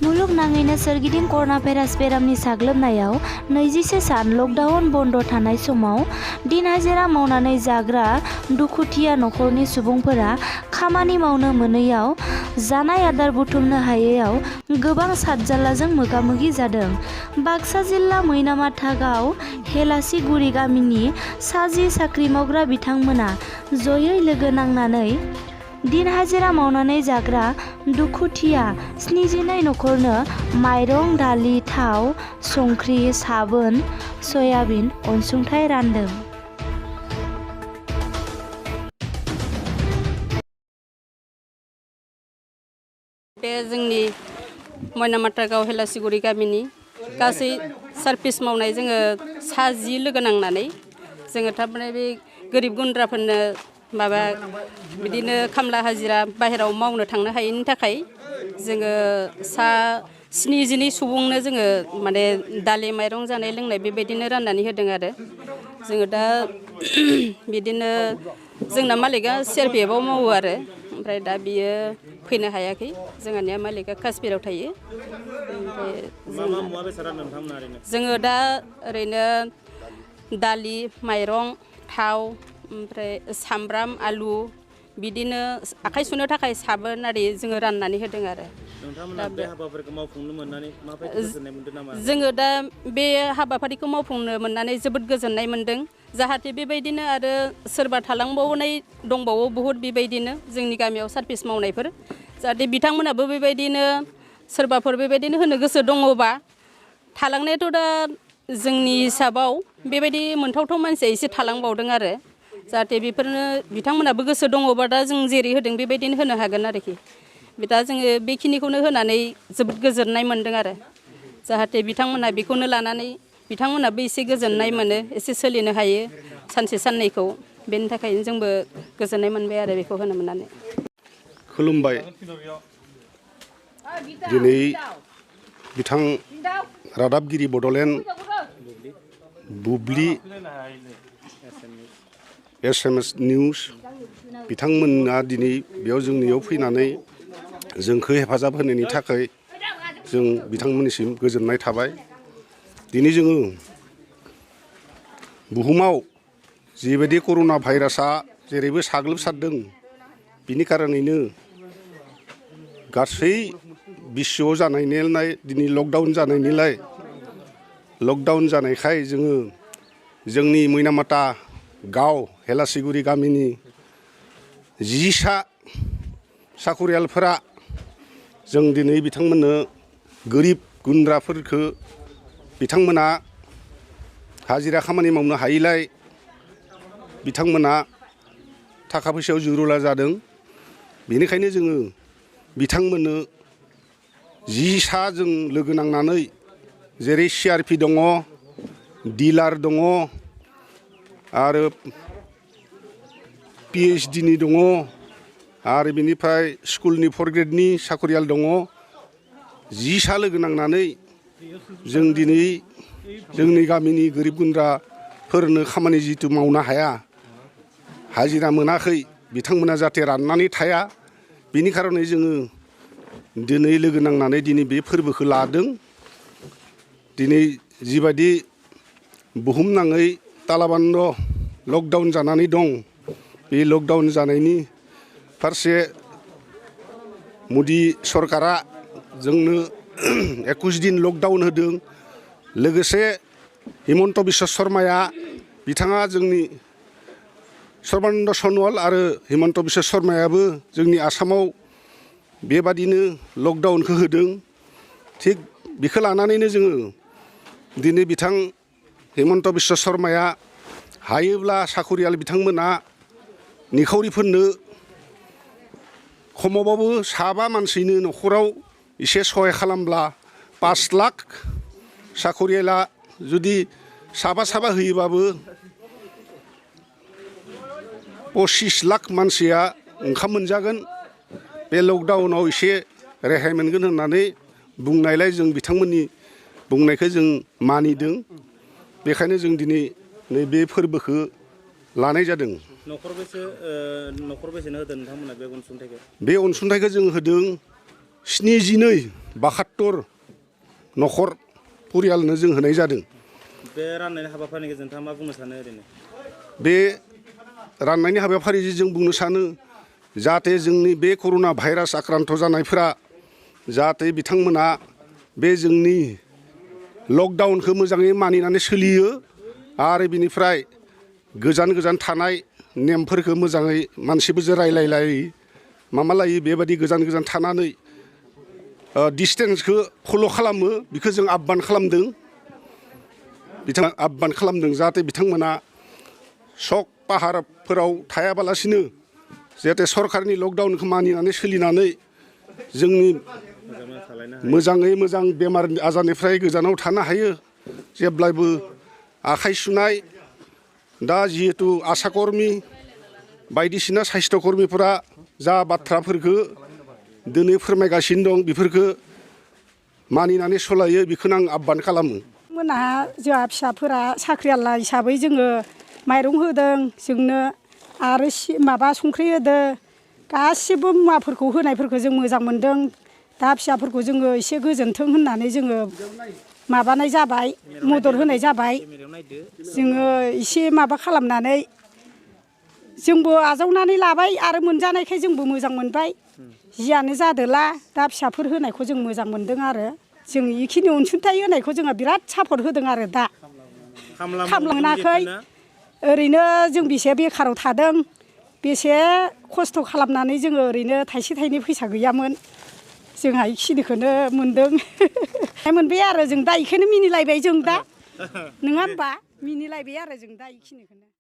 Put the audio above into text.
मुलुगनाङैनो सोरगिदिं कर'ना भाइरास बेरामनि साग्लोबनायाव 21 सान लकडाउन बन्द थानाय समाव दिन हाजिरा मावनानै जाग्रा दुखुथिया नखरनि सुबुंफोरा खामानि मावनो मोनैयाव जानाय आदार बुथुमनो हायैयाव गोबां सातजालाजों मोगा-मोगि जादों। बाक्सा जिल्ला मैनामाथा गाव हेलासिगुरि गामिनि सा10 साख्रि मावग्रा बिथांमोना जयै लोगो नांनानै दिन हाजिरा मावनानै जाग्रा दुखुथिया 72 नखरनो माइरं, दालि, थाव, संख्रि, साबोन, सयाबिन अनसुंथाइ रानदों। बे जोंनि मैनामाथा गाव हेलासिगुरि गामिनि गासै सार्भिस मावनाय जोङो सा10 लोगो नांनानै जोङो थारमाने बे गोरिब गुन्द्राफोरनो माबा बिदिनो खामला हाजिरा बाहेराव मावनो थांनो हायैनि थाखाय जोङो सा72 सुबुंनो जोङो माने दालि माइरं जानाय लोंनाय बेबायदिनो राननानै होदों आरो जोङो दा बिदिनो जोंना मालिकआ CRPFआव मावो आरो ओमफ्राय दा बियो फैनो हायाखै जोंहानिया मालिकआ काश्मीराव थायो। जोङो दा ओरैनो दालि माइरं थाव ओमफ्राय सामब्राम आलु बिदिनो आखाइ सुनो थाखाय साबोन आरि जोङो राननानै होदों आरो नोंथांमोना बे हाबाफारिखौ मावफुंनो मोननानै माबायदि गोजोननाय मोनदों नामा? जोङो दा बे हाबाफारिखौ मावफुंनो मोननानै जोबोद गोजोननाय मोनदों। जाहाथे बेबायदिनो आरो सोरबा थालांबावनाय दंबावो बहुद बेबायदिनो जोंनि गामियाव सार्भिस मावनायफोर जाहाथे बिथांमोनाबो बेबायदिनो सोरबाफोर बेबायदिनो होनो गोसो दङबा थालांनायाथ' दा जोंनि हिसाबाव बेबायदि मोनथावथाव मानसिया एसे थालांबावदों आरो जाहाथे बेफोरनो बिथांमोनाबो गोसो दङबा दा जों जेरै होदों बेबायदिनो होनो हागोन आरोखि दा जोङो बेखिनिखौनो होनानै जोबोद गोजोननाय मोनदों आरो जाहाथे बिथांमोना बेखौनो लानानै बिथांमोनाबो एसे गोजोननाय मोनो एसे सोलिनो हायो सानसे साननैखौ बेनि थाखायनो जोंबो गोजोननाय मोनबाय आरो बेखौ होनो मोननानै। खुलुमबाय। दिनै बिथां रादाबगिरि बड'लेण्ड बुब्लि SMS निउस बिथांमोना दिनै बेयाव जोंनियाव फैनानै जोंखौ हेफाजाब होनायनि थाखाय जों बिथांमोननिसिम गोजोननाय थाबाय। दिनै जोङो बुहुमाव जिबायदि कर'ना भाइरासआ जेरैबो साग्लोबसारदों बिनि खारनैनो गासै बिश्वआव जानायनिलाय दिनै लकडाउन जानायखाय जोङो जोंनि मैनामाथा गाव हेलासिगुरि गामिनि 10 साखरियालफोरा जों दिनै बिथांमोननो गोरिब गुन्द्राफोरखौ बिथांमोना हाजिरा खामानि मावनो हायैलाय बिथांमोना थाखा फैसायाव जुरुला जादों। बेनिखायनो जोङो बिथांमोननो 10 जों लोगो नांनानै जेरै CRP दङ, डिलार दङ आरो PhD नि दङ आरो बिनिफ्राय स्कुलनि 4 ग्रेडनि साखरियाल दङ 10 लोगो नांनानै जों दिनै जोंनि गामिनि गोरिब गुन्द्राफोरनो खामानि जिथु मावनो हाया हाजिरा मोनाखै बिथांमोना जाहाथे राननानै थाया बिनि खारनै जोङो दिनै लोगो नांनानै दिनै बे फोरबोखौ लादों। दिनै जिबायदि बुहुमनाङै तालाबान्द लकडाउन जानानै दं बे लकडाउन जानायनि फारसे मदि सरकारा जोंनो 21 दिन लकडाउन होदों। लोगोसे हिमन्त बिश्व शर्माया बिथाङा जोंनि सर्बानन्द सन'वाल आरो हिमन्त बिश्व शर्मायाबो जोंनि आसामाव बेबादिनो लकडाउनखौ होदों। थिग बेखौ लानानैनो जोङो दिनै बिथां हिमन्त बिश्व शर्माया हायोब्ला साखरियाल बिथांमोना निखावरिफोरनो खमावबाबो 7 मानसिनो न'खराव एसे सहाय खालामब्ला 5 लाख साखरियाला जुदि 7 होयोबाबो 25 लाख मानसिया ओंखाम मोनजागोन। बे लकडाउनाव एसे रेहाय मोनगोन होननानै बुंनायलाय जों बिथांमोननि बुंनायखौ जों मानिदों। बेखायनो जों दिनै नैबे फोरबोखौ लानाय जादों। न'खरबेसेनो होदों नोंथांमोना बे अनसुंथाइखौ? बे अनसुंथाइखौ जों होदों 72 न'खर परियालनो जों होनाय जादों। बे राननायनि हाबाफारिनि गेजेरजों नोंथाङा मा बुंनो सानो ओरैनो? बे राननायनि हाबाफारिजों जों बुंनो सानो जाहाथे जोंनि बे कर'ना भाइरास आक्रान्त जानायफोरा जाहाथे बिथांमोना बे जोंनि लकडाउनखौ मोजाङै मानिनानै सोलियो आरो बिनिफ्राय गोजान गोजान थानाय नेमफोरखौ मोजाङै मानसिफोरजों रायलायलायै मामा लायो बेबायदि गोजान गोजान थानानै डिसटेन्सखौ फल' खालामो बेखौ जों आह्वान खालामदों। बिथाङा आह्वान खालामदों जाहाथे बिथांमोना सक पाहारफोराव थायाबालासिनो जाहाथे सरकारनि लकडाउनखौ मानिनानै सोलिनानै जोंनि मोजाङै मोजां बेमार आजारनिफ्राय गोजानाव थानो हायो। जेब्लायबो आखाइ सुनाय दा जिहेतु आसा कर्मि बायदिसिना साइस्थ' कर्मिफोरा जा बाथ्राफोरखौ दिनै फोरमायगासिनो दं बेफोरखौ मानिनानै सलायो बेखौनो आं आह्वान खालामो। मोनहा जोंहा फिसाफोरा साख्रियाला हिसाबै जोङो माइरं होदों जोंनो आरो माबा संख्रि होदों गासिबो मुवाफोरखौ होनायफोरखौ जों मोजां मोनदों। दा फिसाफोरखौ जोङो एसे गोजोनथों होननानै जोङो माबानाय जाबाय मदद होनाय जाबाय। जोङो एसे माबा खालामनानै जोंबो आजावनानै लाबाय आरो मोनजानायखाय जोंबो मोजां मोनबाय। जियानो जादोला दा फिसाफोर होनायखौ जों मोजां मोनदों आरो जों बेखिनि अनसुंथाइ होनायखौ जोङो बिराद सापर्ट होदों आरो दा खामलाङाखै। ओरैनो जों बेसे बेखाराव थादों बेसे खस्थ' खालामनानै जोङो ओरैनो थाइसे थाइनै फैसा गैयामोन जोंहा बेखिनिखौनो मोनदों। मोनबाय आरो जों दा बेखौनो मिनिलायबाय जों दा नङा होमबा मिनिलायबाय आरो जों दा बेखिनिखौनो।